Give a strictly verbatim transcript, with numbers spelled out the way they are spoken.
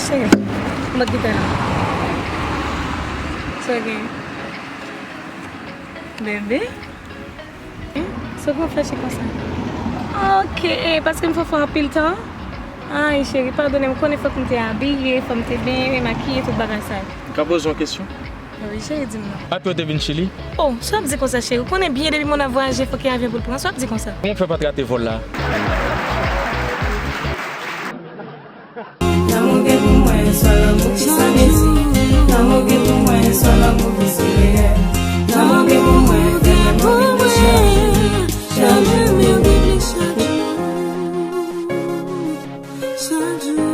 Cheri, m ap kite la. Sa w gen? Bebe? Sa w gen w fèche konsa? Ok, e paske m fè w fè anpil tan? Ay, cheri, padone m, konnen fòk m te abiye, fòk m te byen makiye, tout bagay sa yo. M ka poze w yon kesyon? Wi, cheri, di m non. Apre w te vin Chili? Oh, sa w ap di konsa, cheri? Ou konnen byen depi moun ap vwayaje, fòk gen avyon pou l pran. Sa w ap di konsa? Kòman w fè pa t rate vòl la? Lanmou gen pou mwen, swa lanmou ki san mezi. Lanmou gen pou mwen, swa lanmou ki si reyèl. Lanmou gen pou mwen, fè mwen anvi tou chak jou. Chak jou, mwen anvi tou chak jou. Chak jou,